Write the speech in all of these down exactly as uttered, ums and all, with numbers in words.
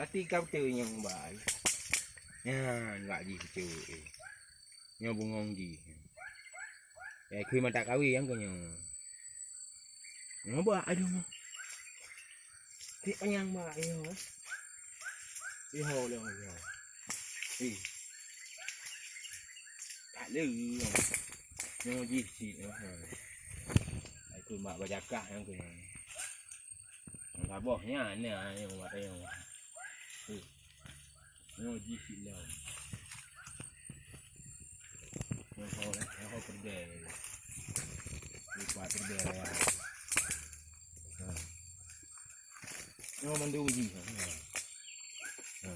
Pati ka beutôi nyang bak. Nyan bak jih beutôi. Nyoe bungong jih. Ya, khui mata kawi nyang keu nyoe. Nyoe bak aduh. Tik panyang bak nyoe. Iho lé nyoe. Ih. Tak lé. Nyoe jih cit nyoe. Ai khui mak bajakah nyang keu nyoe. Saboh nyan, nyan, nyan, nyan. Nyoe jih sit lom. Nyoe ho, nyoe ho peureudèe. Nyoe pat peureudèe raya. Ha. Nyoe mandum jih. Ha. Ha.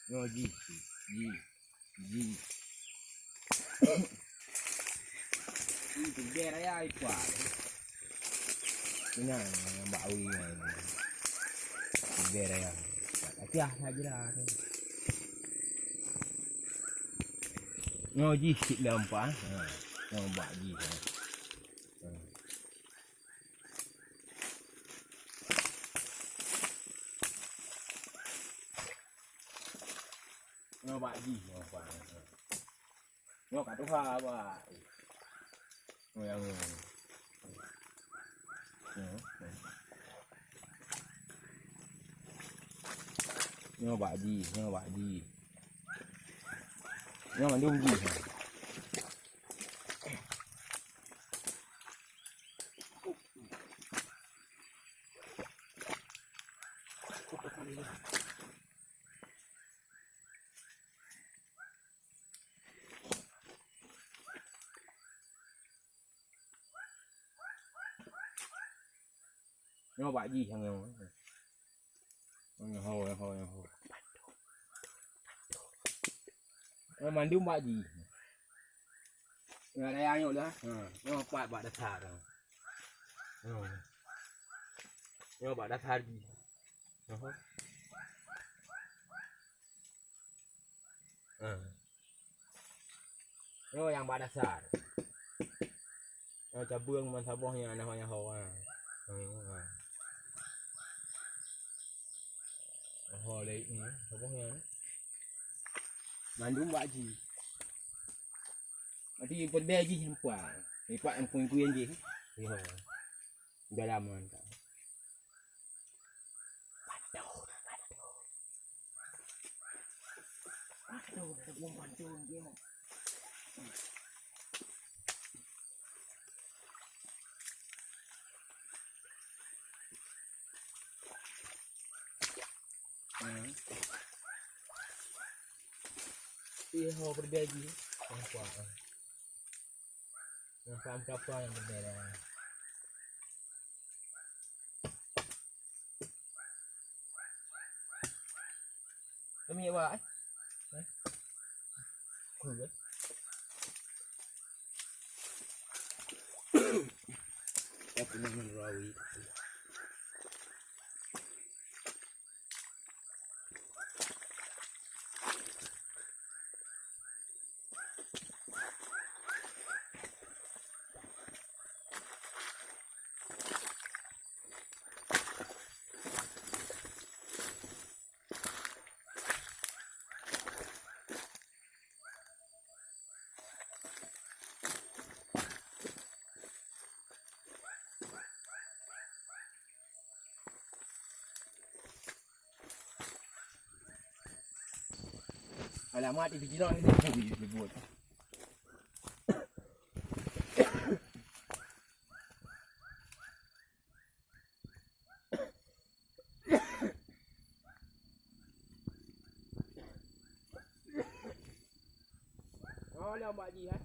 Nyoe jih, jih. Ji. Ji, tu bèe raya ipa. Nyan, nyang bak awi nyan. Tu bèe raya. Aciah saja lah tu. Nyoe jih cit lom pa. Ha. Nyoe bak jih. Ha. Nyoe bak jih, nyoe bak. Nyoe ka tuha, bak. Nyoe nyang nyoe. Nyoe. Nyoe bak jih, nyoe bak jih. Nyoe mandum jih. Nyoe bak jih nyang nyoe. Nyoe ho, nyoe ho, nyoe ho. Nyoe mandum bak jih. Nyoe raya nyoe lah. Ha, nyoe pat bak dasar. Nyoe. Nyoe bak dasar jih. Nyoe ho. Ha. Nyoe nyang bak dasar. Nyoe cabeueng ban saboh nyan, nyoe, nyoe, ha. Nyoe, ha. Ho lé, hmm, saboh nyan. Mandum bak jih. Nanti peureudèe jih empat. Empat yang pun-pun jih. Nyoe. Dalam mantap. Aduh, ada bom pancung dia. Hmm. Iya, ho berbagi. Nampak. Nampak apa yang berbeda. Kami awak, eh? Eh? Cool, eh? Aku nak melalui. Alamat di pikiran ni dia pun dia buat. Oh, lom bak jih, eh.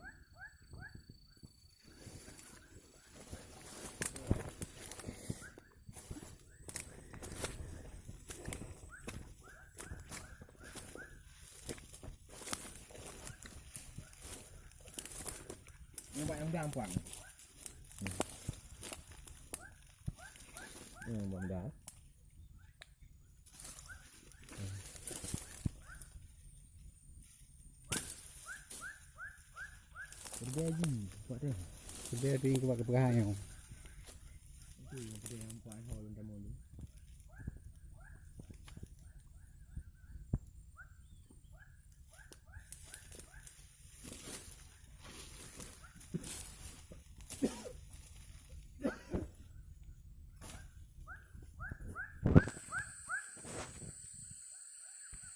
Nampak yang gampang. Hmm, bang dah. Kerja lagi, kuat deh. Kerja tu yang kuat keperangai. Itu yang kerja yang kuat, hol dan tamu ni.